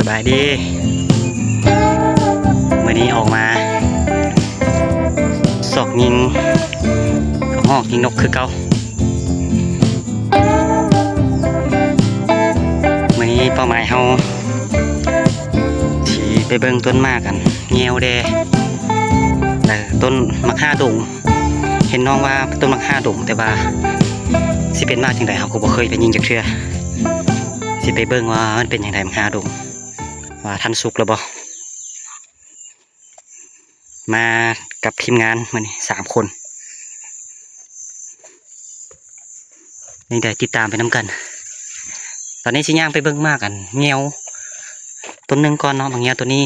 ສະບາຍດີ ມື້ນີ້ອອກມາຊອກຍິງກະຮອກຍິງນົກຄືເກົ່າ. ມື້ນີ້ເປົ້າໝາຍເຮົາຊິໄປເບິ່ງຕົ້ນໝາກອັນແງວແດ່ ແລະ ຕົ້ນໝາກຮ່າດົງ. ເຫັນນ້ອງວ່າເປັນຕົ້ນໝາກຮ່າດົງ ແຕ່ວ່າຊິເປັນໝາກຈັ່ງໃດ ເຮົາກໍບໍ່ເຄີຍໄປຍິງຈັກເທື່ອ. ຊິໄປເບິ່ງວ່າມັນເປັນຈັ່ງໃດໝາກຮ່າດົງ ວ່າທັນສຸກແລ້ວບໍ່. ມາກັບທີມງານມື້ນີ້ສາມຄົນ ຍັງໄດ້ຕິດຕາມໄປນຳກັນ. ຕອນນີ້ຊິຍ່າງໄປເບິ່ງໝາກອັນແງວຕົ້ນໜຶ່ງກ່ອນເນາະ. ໝາກແງວໂຕນີ້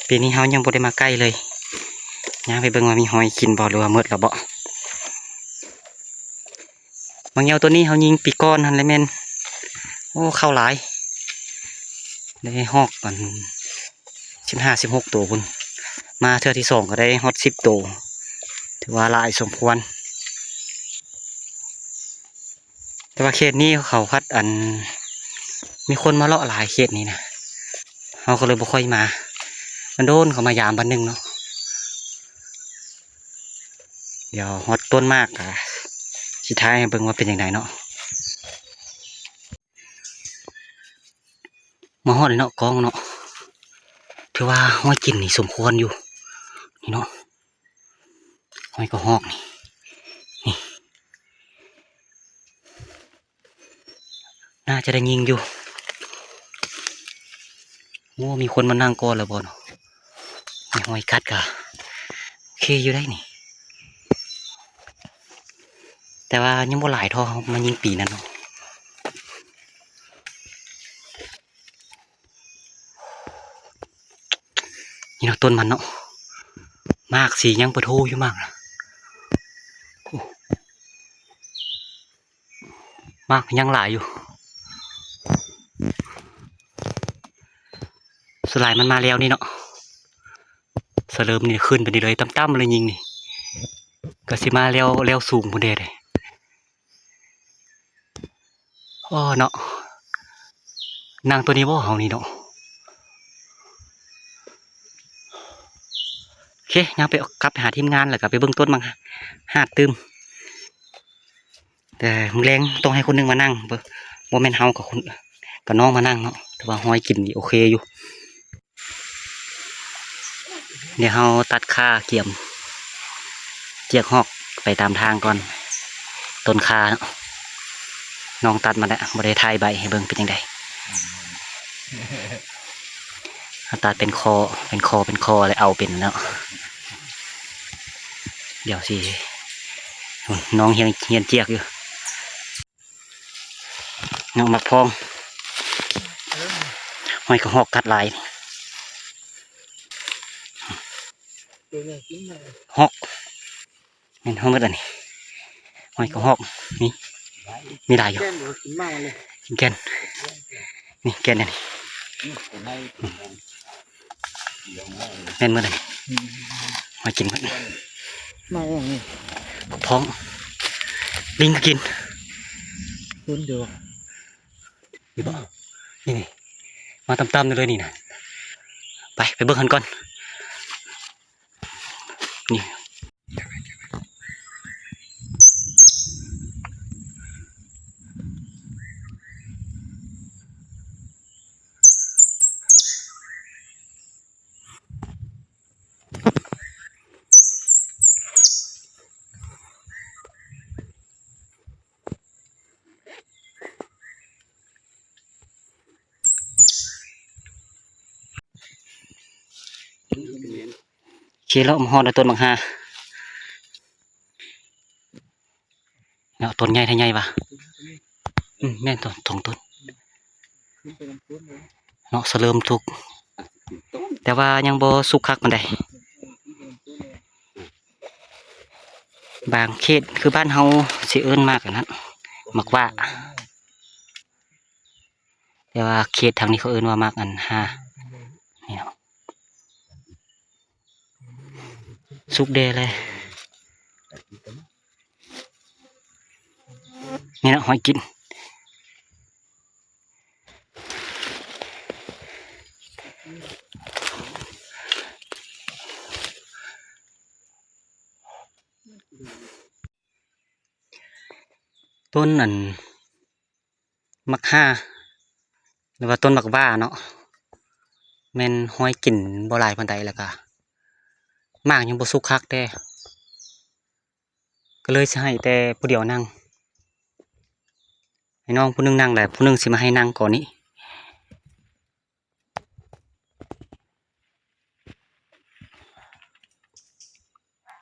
ປີນີ້ເຮົາຍັງບໍ່ໄດ້ມາໃກ້ເລີຍ. ຍ່າງໄປເບິ່ງວ່າມີຫອຍກິນບໍ່ ຫຼືວ່າໝົດແລ້ວບໍ່. ໝາກແງວໂຕນີ້ເຮົາຍິງປີກ່ອນຫັ້ນແຫຼະແມ່ນ ໂອ້ ເຂົ້າຫຼາຍ ໄດ້ຮອກອັນສິບຫ້າ ສິບຫົກໂຕພຸ້ນ. ມາເທື່ອທີສອງກໍໄດ້ຮອດສິບໂຕ ຖືວ່າຫຼາຍສົມຄວນ. ແຕ່ວ່າເຂດນີ້ເຂົາພັດອັນ ມີຄົນມາເລາະຫຼາຍເຂດນີ້ນະ ເຮົາກໍເລີຍບໍ່ຄ່ອຍມາ. ມັນໂດນເຂົາມາຢາມບາດໜຶ່ງເນາະ. ດຽວຮອດຕົ້ນໝາກກະຊິຖ່າຍໃຫ້ເບິ່ງວ່າເປັນຈັ່ງໃດເນາະ. ມາຮອດແລ້ວເນາະ ກ້ອງເນາະ ຖືວ່າຫອຍກິນນີ້ສົມຄວນຢູ່ ນີ້ເນາະ ຫອຍກະຮອກນີ້ ນີ້ ໜ້າຈະໄດ້ຍິງຢູ່. ໂອ້ ມີຄົນມານັ່ງກ່ອນແລ້ວບໍ່ເນາະ. ມີຫອຍກັດກະໂອເຄຢູ່ໄດ໋ນີ້ ແຕ່ວ່າຍັງບໍ່ຫຼາຍເທົ່າເຮົາມາຍິງປີນັ້ນເນາະ. ນີ້ເນາະ ຕົ້ນມັນເນາະ ໝາກສີຍັງປະໂທຢູ່ໝາກນະ. ໂອ້ ໝາກຍັງຫຼາຍຢູ່. ສ່ວນຫຼາຍມັນມາແລ້ວນີ້ເນາະ ສະເຫຼີມນີ້ຂຶ້ນໄປນີ້ເລີຍ ຕ່ຳໆເລີຍຍິງນີ້ ກະຊິມາແລ້ວ ແລ້ວສູງພຸ້ນເດ້. ອໍ ເນາະ ນັ່ງໂຕນີ້ບໍ່ ເຮົານີ້ເນາະ. ໂອເຄ ຍ່າງໄປ ກັບໄປຫາທີມງານ ແລ້ວກໍໄປເບິ່ງຕົ້ນໝາກຫາດຕື່ມ. ແຕ່ມື້ແລງຕ້ອງໃຫ້ຄົນໜຶ່ງມານັ່ງ ບໍ່ ບໍ່ແມ່ນເຮົາກັບຄົນ ກັບນ້ອງມານັ່ງເນາະ. ແຕ່ວ່າຫອຍກິນນີ້ໂອເຄຢູ່. ດຽວເຮົາຕັດຄ່າກຽມ ຈຽກຮອກໄປຕາມທາງກ່ອນ ຕົ້ນຂ່າເນາະ. ນ້ອງຕັດມາແລ້ວ ບໍ່ໄດ້ຖ່າຍໃບໃຫ້ເບິ່ງ ເປັນຈັ່ງໃດ? ເຮົາຕັດເປັນຂໍ້ ເປັນຂໍ້ ເປັນຂໍ້ ແລ້ວເອົາເປັນແລ້ວ. ດຽວຊິ ນ້ອງຮຽນ ຮຽນຈຽກຢູ່. ເນາະ ໝາກພອງ ຫອຍກະຮອກກັດຫຼາຍ ຮອກ ແມ່ນຮອກໝົດອັນນີ້ ຫອຍກະຮອກ ນີ້ ມີຫຼາຍຢູ່ ກິນແກ່ນ ນີ້ແກ່ນອັນນີ້ ແມ່ນໝົດເລີຍ ມາກິນໝົດ ມາຢ່າງນີ້ ພອງ ລິງກໍກິນ ຄົນດຽວ ນີ້ບໍ່ ນີ້ ນີ້ ມາຕ່ຳໆນີ້ເລີຍນີ້ນະ ໄປ ໄປເບິ່ງຫັ້ນກ່ອນ ນີ້. ໂອເຄ ເລາະມາຮອດແລ້ວ ຕົ້ນບັກຮ່າເນາະ ຕົ້ນໃຫຍ່ແທ້ໃຫຍ່ຫວາ ອືມ ແມ່ນ ສອງຕົ້ນເນາະ ສະເຫຼີມສຸກ ແຕ່ວ່າຍັງບໍ່ສຸກຄັກປານໃດ ບາງເຂດຄືບ້ານເຮົາຊິເອີ້ນໝາກອັນນັ້ນ ໝາກຫວ້າ ແຕ່ວ່າເຂດທາງນີ້ເຂົາເອີ້ນວ່າໝາກອັນຮ່າ ນີ້ເນາະ ສຸກແດ່ແລ້ວ ນີ້ເນາະ ຫອຍກິນ. ຕົ້ນອັນໝາກຮ່າ ຫຼືວ່າຕົ້ນໝາກຫວ້າເນາະ ແມ່ນຮອຍກິນບໍ່ຫຼາຍປານໃດ ແລ້ວກະໝາກຍັງບໍ່ສຸກຄັກແດ່ ກໍເລີຍຊິໃຫ້ແຕ່ຜູ້ດຽວນັ່ງ ໃຫ້ນ້ອງຜູ້ໜຶ່ງນັ່ງ ແລະຜູ້ໜຶ່ງຊິມາໃຫ້ນັ່ງກ່ອນນີ້.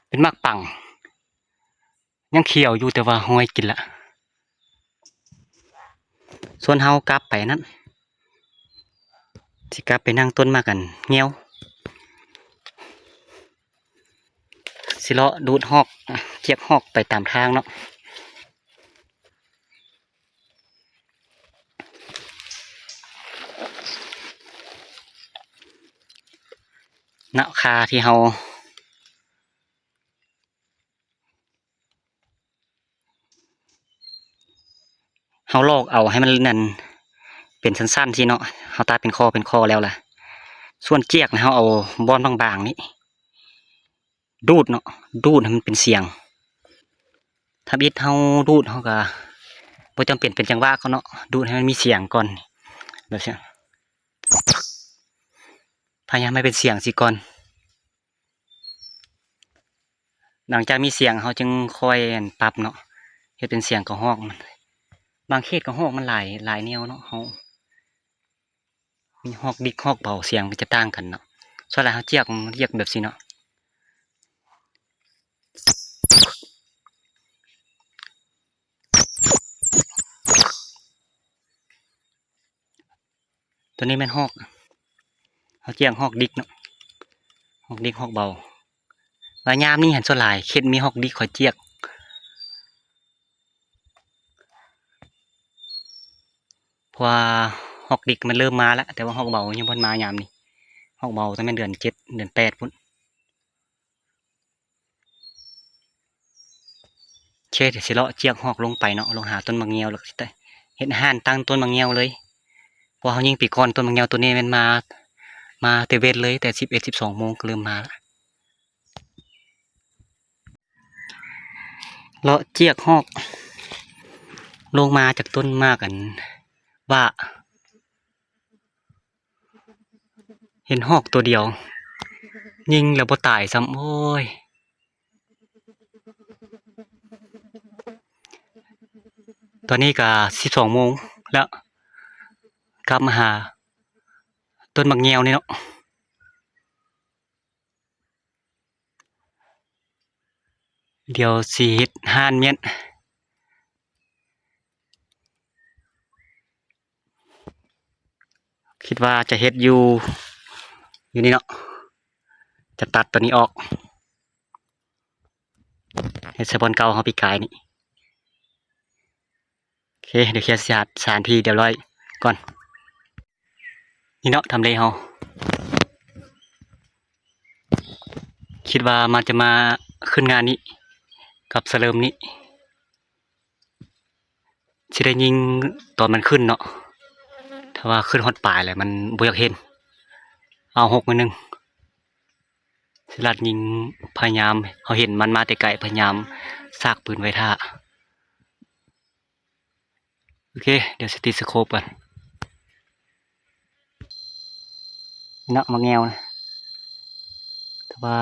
ເປັນໝາກປັງ ຍັງຂຽວຢູ່ ແຕ່ວ່າຮອຍກິນລະ. ສ່ວນເຮົາກັບໄປນັ້ນ ຊິກັບໄປນັ່ງຕົ້ນໝາກອັນແງວ ຊິເລາະດູດຮອກ ຈຽກຮອກໄປຕາມທາງເນາະ. ເນາະ ຄາທີ່ເຮົາ ເຮົາລອກເອົາໃຫ້ມັນນັ້ນ ເປັນຊັ້ນໆຊີ້ເນາະ ເຮົາຕັດເປັນຂໍ້ເປັນຂໍ້ແລ້ວລະ ສ່ວນຈຽກນະ ເຮົາເອົາບ່ອນບາງໆນີ້ ດູດເນາະ ດູດໃຫ້ມັນເປັນສຽງ. ທຳອິດເຮົາດູດ ເຮົາກະບໍ່ຈຳເປັນເປັນຈັງຫວະກ່ອນເນາະ ດູດໃຫ້ມັນມີສຽງກ່ອນ ແບບຊີ້ ພະຍາຍາມໃຫ້ເປັນສຽງຊີ້ກ່ອນ. ຫຼັງຈາກມີສຽງ ເຮົາຈຶ່ງຄ່ອຍອັນປັບເນາະ ເຮັດເປັນສຽງກະຮອກມັນ. ບາງເຂດກະຮອກມັນຫຼາຍ ຫຼາຍແນວເນາະ ເຮົາ ມີຮອກດິກຮອກເບົາ ສຽງມັນຈະຕ່າງກັນເນາະ. ສ່ວນຫຼາຍເຮົາຈຽກ ຈຽກແບບຊີ້ເນາະ. ໂຕນີ້ແມ່ນຮອກ ເຮົາຈຽກຮອກດິກເນາະ ຮອກດິກຮອກເບົາ. ວ່າຍາມນີ້ຫັ້ນ ສ່ວນຫຼາຍເຂດມີຮອກດິກຂ້ອຍຈຽກ ເພາະວ່າຮອກດິກມັນເລີ່ມມາລະ ແຕ່ວ່າຮອກເບົາຍັງບໍ່ມາຍາມນີ້. ຮອກເບົາຕ້ອງແມ່ນເດືອນເຈັດ ເດືອນແປດພຸ້ນ. ໂອເຄ ດຽວຊິເລາະຈຽກຮອກລົງໄປເນາະ ລົງຫາຕົ້ນໝາກງຽວ ແລ້ວກໍຊິໄດ້ເຮັດຮ້ານຕັ້ງຕົ້ນໝາກງຽວເລີຍ ເພາະເຮົາຍິງປີກ່ອນ ຕົ້ນໝາກງຽວໂຕນີ້ແມ່ນມາ ມາແຕ່ເວັນເລີຍ ແຕ່ສິບເອັດ ສິບສອງໂມງກໍເລີ່ມມາລະ. ເລາະຈຽກຮອກລົງມາຈາກຕົ້ນໝາກອັນຫວ້າ ເຫັນຮອກໂຕດຽວ ຍິງແລ້ວບໍ່ຕາຍຊ້ຳ ໂອ້ຍ. ຕອນນີ້ກະສິບສອງໂມງແລ້ວ ກັບມາຫາຕົ້ນໝາກງຽວນີ້ເນາະ. ດຽວຊິເຮັດຮ້ານມ້ຽນ ຄິດວ່າຈະເຮັດຢູ່ ຢູ່ນີ້ເນາະ ຈະຕັດໂຕນີ້ອອກ ເຮັດໃສ່ບ່ອນເກົ່າເຮົາປີກາຍນີ້. ໂອເຄ ດຽວເຄຍສະຖານທີ່ຮຽບຮ້ອຍກ່ອນ. ນີ້ເນາະ ທຳເລເຮົາ ຄິດວ່າມັນຈະມາຂຶ້ນງານນີ້ກັບສະເຫຼີມນີ້ ຊິໄດ້ຍິງຕອນມັນຂຶ້ນເນາະ ຖ້າວ່າຂຶ້ນຮອດປາຍແລ້ວມັນບໍ່ຢາກເຫັນ ເອົາຫົກໜ້ອຍໜຶ່ງ. ສະລັດຍິງ ພະຍາຍາມ ເຮົາເຫັນມັນມາແຕ່ໄກ ພະຍາຍາມສາກປືນໄວ້ຖ້າ. ໂອເຄ ດຽວຊິຕິດສະໂຄບກ່ອນ ເນາະ ໝາກແງວນະ ແຕ່ວ່າ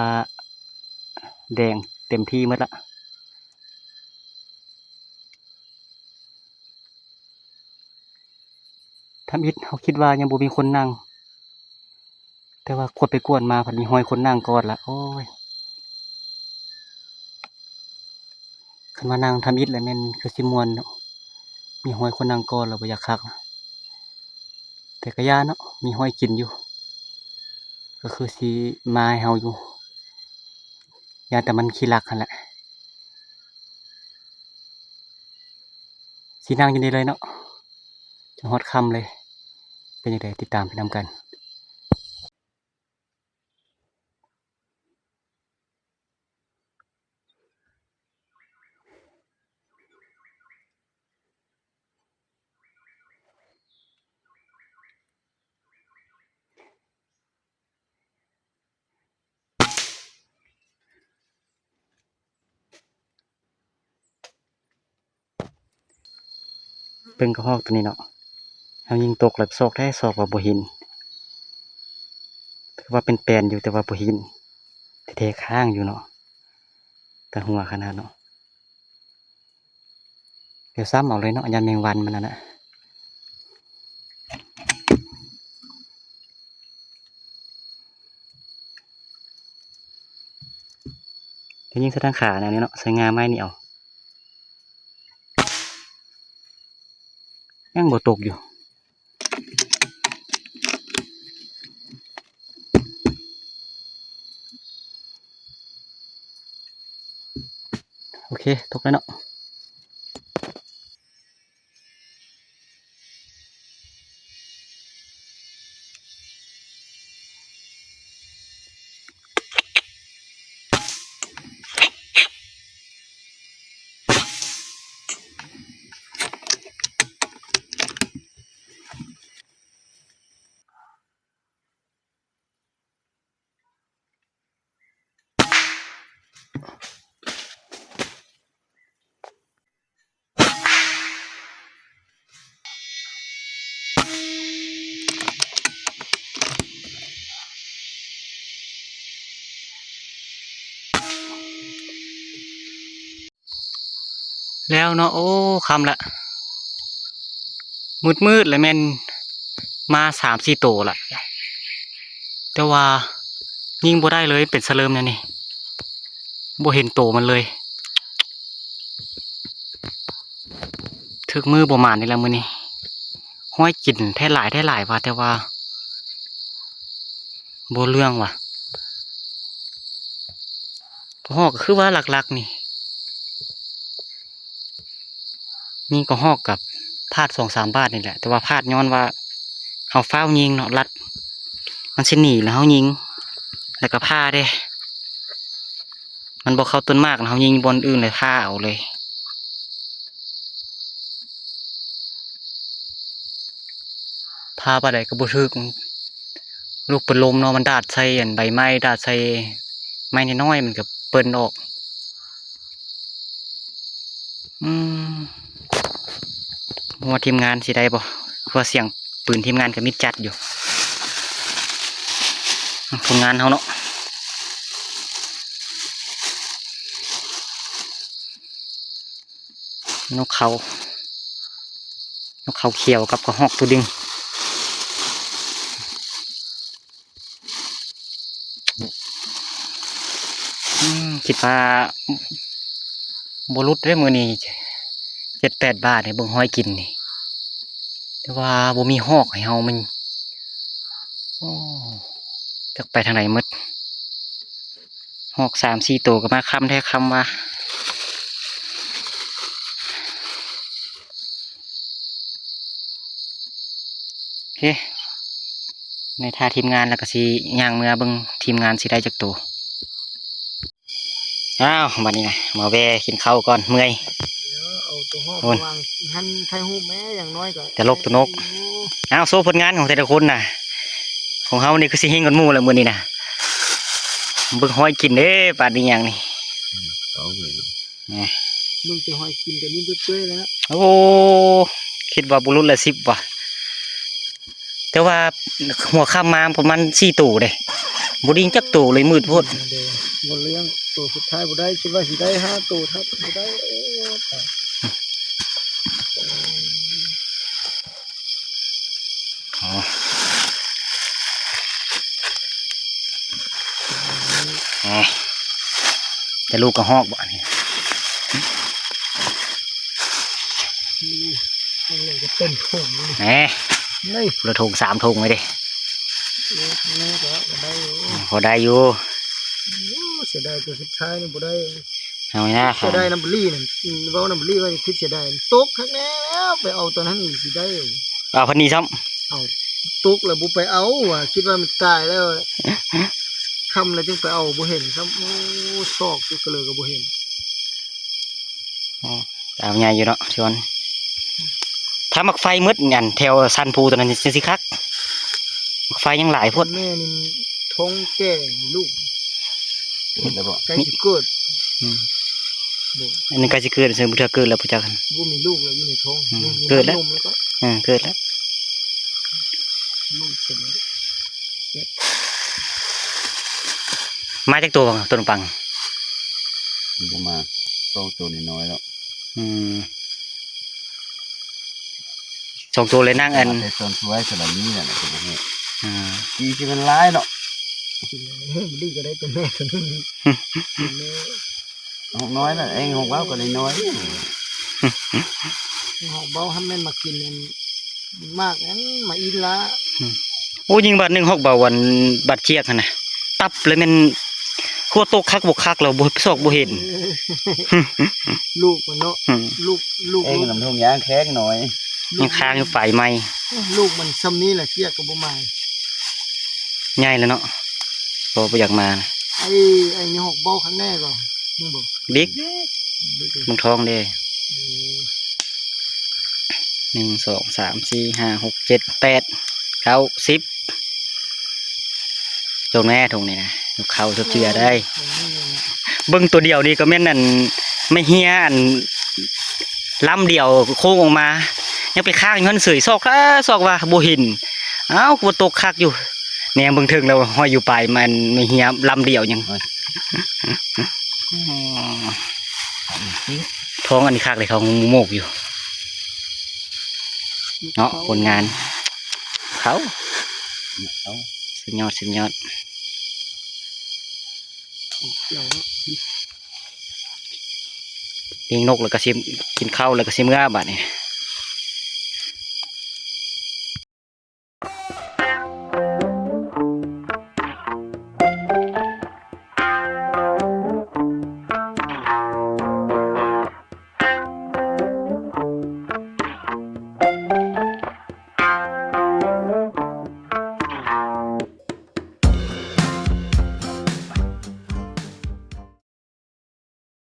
ແດງເຕັມທີ່ໝົດລະ. ທຳອິດເຮົາຄິດວ່າຍັງບໍ່ມີຄົນນັ່ງ ແຕ່ວ່າກວດໄປກວດມາພັດມີຮອຍຄົນນັ່ງກ່ອນລະ ໂອ້ຍ. ຄັນວ່ານັ່ງທຳອິດລະແມ່ນຄືຊິມ່ວນເນາະ ມີຮອຍຄົນນັ່ງກ່ອນລະບໍ່ຢາກຄັກ ແຕ່ກະຢ່າເນາະ ມີຮອຍກິນຢູ່ ກະຄືຊິມາໃຫ້ເຮົາຢູ່ ຢ້ານແຕ່ມັນຂີ້ລັກຫັ້ນແຫຼະ. ຊິນັ່ງຢູ່ນີ້ເລີຍເນາະ ຈົນຮອດຄ່ຳເລີຍ ເປັນຈັ່ງໃດຕິດຕາມໄປນຳກັນ. ເບິ່ງກະຮອກໂຕນີ້ເນາະ ເຮົາຍິງຕົກແລ້ວຊອກແທ້ຊອກວ່າບໍ່ເຫັນ ຖືວ່າເປັນແປນຢູ່ ແຕ່ວ່າບໍ່ເຫັນ ແທ້ໆ ຄ້າງຢູ່ເນາະ ຕາຫົວຂະໜາດເນາະ. ດຽວຊ້ຳເອົາເລີຍເນາະ ຢ້ານແມງວັນມັນຫັ້ນນະ ໄດ້ຍິງໃສ່ທາງຂາແນວນີ້ເນາະ ໃສ່ງ່າໄມ້ນີ້ເອົາ ຍັງບໍ່ຕົກຢູ່. ໂອເຄ ຕົກແລ້ວເນາະ. ແລ້ວເນາະ ໂອ້ ຄ່ຳລະ ມືດໆ ລະແມ່ນມາສາມສີ່ໂຕລະ ແຕ່ວ່າຍິງບໍ່ໄດ້ເລີຍ ເປັນສະເຫຼີມແນວນີ້ ບໍ່ເຫັນໂຕມັນເລີຍ ຖືກມືບໍ່ໝານນີ້ລະມື້ນີ້ ຮ້ອຍກິນແທ້ຫຼາຍ ແທ້ຫຼາຍວ່າ ແຕ່ວ່າບໍ່ເລື່ອງວ່າ ກະຮອກກະຄືວ່າຫຼັກໆ ນີ້ ຍິງກະຮອກກະພາດສອງສາມບາດນີ້ແຫຼະ ແຕ່ວ່າພາດຍ້ອນວ່າເຮົາຟ້າວຍິງເນາະ ລັດ ມັນຊິໜີ ແລ້ວເຮົາຍິງ ແລ້ວກະຜ່າເດ້ ມັນບໍ່ເຂົ້າຕົ້ນໝາກ ເຮົາຍິງບ່ອນອື່ນ ແລ້ວຜ່າເອົາເລີຍ ຜ່າປານໃດກະບໍ່ຖືກ ລູກເປັນລົມເນາະ ມັນດາດໃສ່ອັນໃບໄມ້ ດາດໃສ່ໄມ້ນ້ອຍໆ ມັນກະເປິ້ນອອກ. ອືມ ວ່າທີມງານຊິໄດ້ບໍ່ ເພາະວ່າສຽງປືນທີມງານກະມິດຈັດຢູ່ ຜົນງານເຮົາເນາະ ນົກເຂົາ ນົກເຂົາຂຽວກັບກະຮອກໂຕດຶງ. ອືມ ຄິດວ່າບໍ່ຫຼຸດເດ້ມື້ນີ້ ເຈັດແປດບາດນີ້ ເບິ່ງຮອຍກິນນີ້ ແຕ່ວ່າບໍ່ມີຮອກໃຫ້ເຮົາ ມັນ ໂອ້ ຈັກໄປທາງໃດໝົດ ຮອກສາມສີ່ໂຕກະມາຄ່ຳແທ້ຄ່ຳວ່າ. ໂອເຄ ໃນຖ້າທີມງານແລ້ວກະຊິຍ່າງເມືອເບິ່ງທີມງານຊິໄດ້ຈັກໂຕ. ອ້າວ ບາດນີ້ນະ ມາແວ່ກິນເຂົ້າກ່ອນ ເມື່ອຍ ເອົາໂຕຮອກ ໂອ້ຍ ມາວາງຫັ້ນ ຖ່າຍຮູບແມ້ ຢ່າງໜ້ອຍກະ ຕະຫຼົກຕະໜົກ ໄດ້ຢູ່. ອ້າວ ໂຊຜົນງານຂອງແຕ່ລະຄົນນະ ຂອງເຮົານີ້ຄືຊິເຮັງກວ່າໝູ່ລະມື້ນີ້ນະ ເບິ່ງຮອຍກິນເດ້ ປານນີ້ຫຍັງນີ້ ເອົາເວີຍ ແໝ ເບິ່ງແຕ່ຮອຍກິນກະຍິນເປື່ອຍໆ ແລ້ວ ໂອ້ ຄິດວ່າບໍ່ຫຼຸດລະສິບວ່າ ແຕ່ວ່າຫົວຄ່ຳມາປະມານສີ່ໂຕເດ້ ບໍ່ໄດ້ຍິງຈັກໂຕເລີຍ ມືດໂພດ ບໍ່ລ້ຽງ ໂຕສຸດທ້າຍບໍ່ໄດ້ ຄິດວ່າຊິໄດ້ຫ້າໂຕ ຖ້າບໍ່ໄດ້ ໂອ້ ຕາຍ. ອໍ ແໝ ແຕ່ລູກກະຮອກບໍ່ອັນນີ້ ອືມ ເປັນຖົງ ແໝ ນີ້ ຄົນລະຖົງສາມຖົງເລີຍເດ້ ນີ້ກະໄດ້ຢູ່ ພໍໄດ້ຢູ່ ໂອ້ ເສຍດາຍໂຕສຸດທ້າຍນີ້ບໍ່ໄດ້ ເອົາໄວ້ນະ ເສຍດາຍນຳບະລີ້ນັ້ນ ອືມ ເວົ້ານຳບະລີ້ວ່າຄິດເສຍດາຍ ຕົກຄັກແນ່ແລ້ວ ໄປເອົາຕອນນັ້ນຊິໄດ້ ເອົາພັນນີ້ຊ້ຳ ເອົາ ຕົກແລ້ວບໍ່ໄປເອົາວ່າ ຄິດວ່າມັນຕາຍແລ້ວ ຄ່ຳແລ້ວຈຶ່ງໄປເອົາ ບໍ່ເຫັນຊ້ຳ ໂອ້ ຊອກກະເລີກະບໍ່ເຫັນ. ອໍ ຕາໃຫຍ່ຢູ່ເນາະ ຊວນ ຖ້າໝາກໄຟໝົດອັນແຖວສັນພູຕົວນັ້ນຈັ່ງຊິຄັກ ໝາກໄຟຍັງຫຼາຍໂພດ ແມ່ນີ້ທ້ອງແກ່ລູກ ເຫັນແລ້ວບໍ່ ໃກ້ຊິເກີດ ອືມ. ໂດຍ ອັນນີ້ໃກ້ຊິເກີດ ເຊິ່ງບໍ່ເທື່ອເກີດແລ້ວບໍ່ຈັກຫັ້ນ ບໍ່ມີລູກແລ້ວຢູ່ໃນທ້ອງ ອືມ ຍັງ ເກີດແລ້ວ ນມແລ້ວກໍ ເອີ ເກີດແລ້ວ ລູກເປັນ ມາຈັກໂຕ ໂຕນຳປັງ? ມັນກໍມາສອງໂຕນ້ອຍໆແລ້ວ ອືມ ສອງໂຕເລີຍນາງ ອັນ ແຕ່ສອງໂຕສະລະນີ້ນະ ກໍບໍ່ຮູ້ ອືມ ປີທີ່ມັນຫຼາຍເນາະ ດີກໍໄດ້ເປັນແມ່ຕົວໜຶ່ງ ເປັນແມ່ ຫົກນ້ອຍນະ ເອງ ຫົກເບົາກໍນ້ອຍໆ ຫົກເບົາຫັ້ນແມ່ນມາກິນອັນ ໝາກອັນໝາກອິນລະ ອືມ ໂອ້ ຍິງບາດໜຶ່ງ ຫົກເບົາ ອັນບາດຈຽກຫັ້ນນະ ຕັບເລີຍແມ່ນ ຫົວຕົກຄັກບໍ່ຄັກແລ້ວ ບໍ່ ຊອກບໍ່ເຫັນ ເອີ ລູກມັນເນາະ ອືມ ລູກ ລູກ ເອງ ລູກ ນຳທຸງຍາງແຂງໜ້ອຍ ຍັງຄ້າງຢູ່ປາຍໄມ້ ລູກມັນຊ່ຳນີ້ແຫຼະ ຈຽກກໍບໍ່ມາ ໃຫຍ່ແລ້ວເນາະ ກໍບໍ່ຢາກມາ ໄອ້ ໄອ້ນີ້ຫົກເບົາຄັກແນ່ກໍ ນີ້ບໍ່ ບິກ ບິກ ເບິ່ງທ້ອງເດ້ ເອີ ໜຶ່ງ ສອງ ສາມ ສີ່ ຫ້າ ຫົກ ເຈັດ ແປດ ເກົ້າ ສິບ ຈົງແນ່ທົ່ງນີ້ນະ ເຂົ້າເຊື່ອໄດ້ ເບິ່ງໂຕດຽວນີ້ກໍແມ່ນອັນ ໄມ້ເຮຍອັນ ລຳດຽວໂຄ້ງອອກມາ ຍັງໄປຄ້າງຢູ່ຫັ້ນເສີຍ ຊອກ ຊອກວ່າບໍ່ເຫັນ ອ້າວ ຄືວ່າຕົກຄັກຢູ່ ແນມເບິ່ງເທິງແລ້ວຫ້ອຍຢູ່ປາຍ ມັນໄມ້ເຮຍລຳດຽວຍັງ ໂອ້ຍ ທ້ອງອັນນີ້ຄັກເລີຍ ທ້ອງໂມກຢູ່ ເນາະ ຜົນງານເຂົາ ເຂົາ ສຸດຍອດ ສຸດຍອດ ລ້ຽງນົກແລ້ວກໍຊິກິນເຂົ້າ ແລ້ວກໍຊິເມືອບາດນີ້